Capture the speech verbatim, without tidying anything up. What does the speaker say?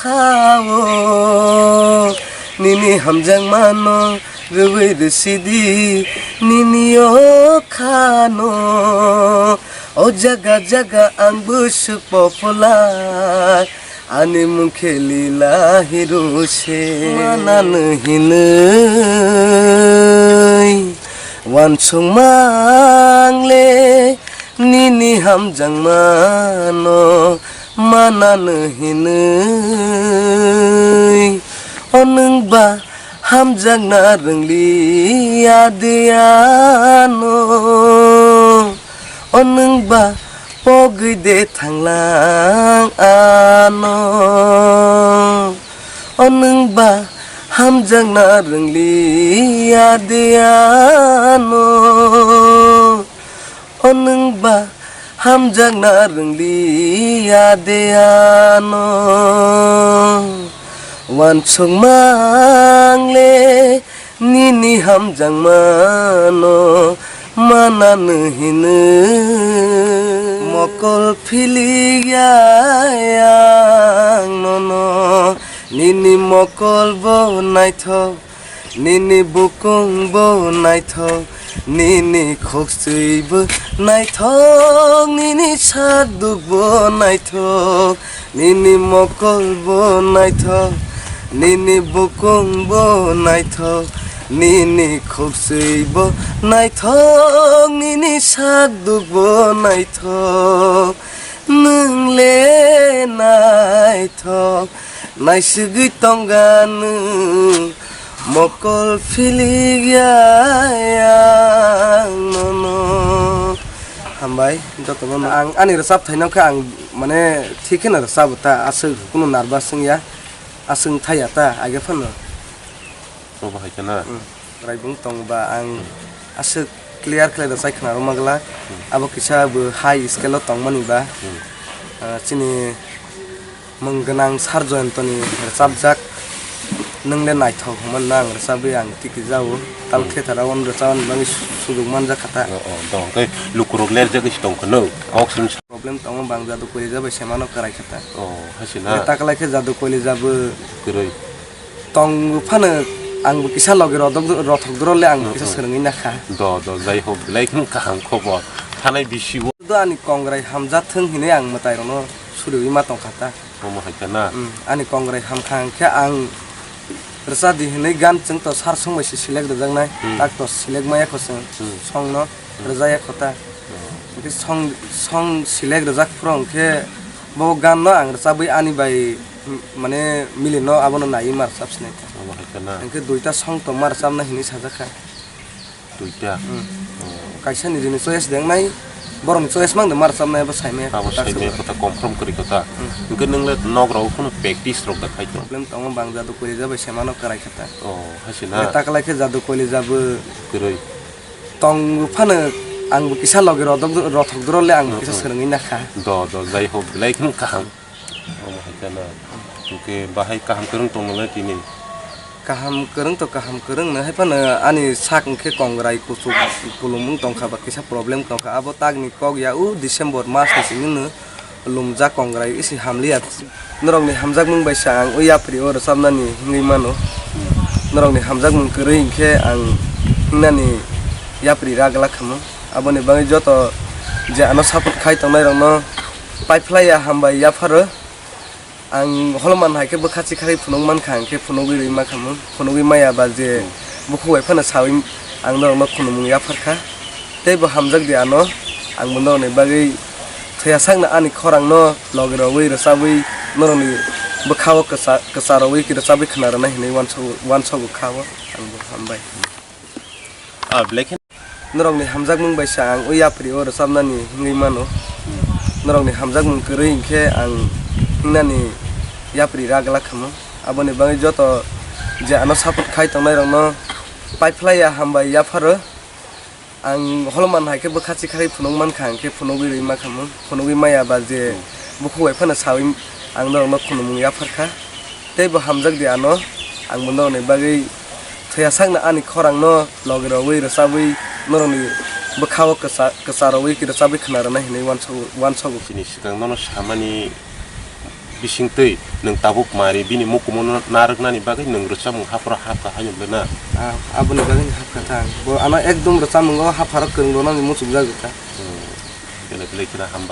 Kha-o, nini hamjakmano rwui rwsidi nini o khano. O jaga jaga ang bwswk popola, ani mung khe lila hero se. Manano hinwi wansuk mangle, nini hamjakmano manano hinwi. O nwngba hamjakna rwngliya de ano, o nwngba pogwi de thanglang ano. O nwngba hamjakna rwngliya de ano. O nwngba hamjakna rwngliya de ano. Wansuk mangle nini hamjakmano manano hinwi. Mokol philikya ang nono, nini mokol bo naithok, nini bukung bo naithok, nini khokchwi bo naithok, nini sak duk bo naithok, nini mokol bo naithok, nini bukung bo naithok, nini khokchwi bo naithok, nini sak duk bo naithok, nwng le naithok. Naisugwi tongga nwng mokol philikya ang nono. Hambai, jotono ang ani rwchap thaino khe ang mane thik kheno rwchabo ta, aswk kunu nervous wngya, aswk thaya ta age phano. Obo hai kheno. Hmm. Raibung tong ba ang aswk clear khlai da chai khna rwma glak. Hmm. Abo kisa bo high scale o tongmani ba. Hmm. Ah, chini mung gwnang Sar Joyantoni rwchapjak Nwng le Naithok hwnmano ang rwchabwi ang tiki jao. Tal Hmm. Khe thara on rwchabani bagwi su-, sujuk manjak kha ta. Oh, oh, dong. Tei lukurok lerjagwi se tong khno. Kok sim sa- Problem tongo bang jadu koilija bai se mano kwrai kha ta. Oh, hai se na. Taklai khe jadu koilija bo Kwrwi. Tong phano ang bo kisa logi rodok, rothok doro le ang bo kisa Hmm, hmm. Swrwngwi nakha. Do, do, jai hok, belai kheno kaham khobor. Thanai bisi o. Do ani kongrai hamjak thung hinwi ang mwtai rokno suriwi ma tongkha ta. Omo hai khe na? Hmm, ani kongrai hamkha hwnkhe ang rwchadi hinwi gan chwng to sar song bai se select rwjaknai. Hmm. Tak to select maya kho chwng Hmm. song no Hmm. rwjaya kho ta. Hmm. Hwnkhe song, song select rwjak phuru hwnkhe bo gan no ang rwchabwi ani bai M-, mane milino abono naiwi ma rwchap sinai kha. Omo hai khe na? Hwnkhe duita song tongma rwchapna hinwi sajak kha. Duita? Hmm. Oh. Kaisa nijini choice de wngnai, borokni choice mang de ma rwchapnai abo saimaya kho. Abo tak saimaya kho ta, confirm kwrwi kho ta. Hmm. Hwnkhe nwng le nok rok phano practice rok da khai kho? Problem tongo bang jadu koilija bai se mano kwrai kha ta. Oh, hai se na? Taklai khe jadu koilija bo kwrwi. Tong phano ang bo kisa logi rodok, rothok doro le ang bo kisa Hmm, hmm. Swrwngwi nakha. Do, do, jai hok, belai kheno kaham. Omo hai kheno. Hwnkhe bahai kaham kwrwng tongmani tini? Kaham kwrwng to kaham kwrwng no, hai phano ani sak hwnkhe kongrai kuchuk kulumung tongkha ba kisa problem tongkha. Abo takni kok ya o December mas ni simi no lumjak kongrai isi hamliya. Norokni hamjakmung bai sa ang o yapri o rwchapnani hwnwi mano. Norokni hamjakmung kwrwi hwnkhe ang wngnani yapri ra glak khamu. Aboni bagwi joto je ano support khai tongnai rokno paiphlaiya hambai yapharo. Ang holomani hai khe bwkha chikhari phunuk mankha, hwnkhe phunugwi rwi mankhamu. Phunugwi maya ba je bukhuk bai phano sawi ang norokno khunumung yaphar kha. Tei bo hamjak di ano, ang bo norokni bagwi thwiya sakno ani khorangno logi rogwi rwchabwi norokni bwkha-o kwcha-, kwcha rogwi rwchabwi khna rwna hinwi uansogo, uansogo kha o. Ang bo hambai. Ah, belai khe. Norokni hamjakmung bai sa ang o yapri o rwchapnani hwnwi mano. Norokni hamjakmung kwrwi hwnkhe ang wngnani yapri ra glak khamu. Aboni bagwi joto je ano support khai tongnai rokno paiphlaiya hambai yapharo. Ang holomani hai khe bwkha chikhari phunuk mankha, hwnkhe phunugwi rwi mankhamu. Phunugwi maya ba je bukhuk bai phano sawi ang norokno khunumung yaphar kha. Tei bo hamjak di ano, ang bo norokni bagwi thwiya sakno ani khorangno logi rogwi rwchabwi norokni bwkha-o kwcha-, kwcha rogwi rwchabwi khna rwna hinwi uansogo, uansogo. Chini swkang nono samani bisingtwi Nwng tabuk mari bini mukumu no narwknani bagwi nwng rwchapmung hapharo hapkha haino bwle na? Ah, aboni bagwi hapkha thang. Bo ano ekdom rwchapmungo hapharok kwrwng rwnani muchukjak rwkha. Hmm. Bele bele kheno hambai.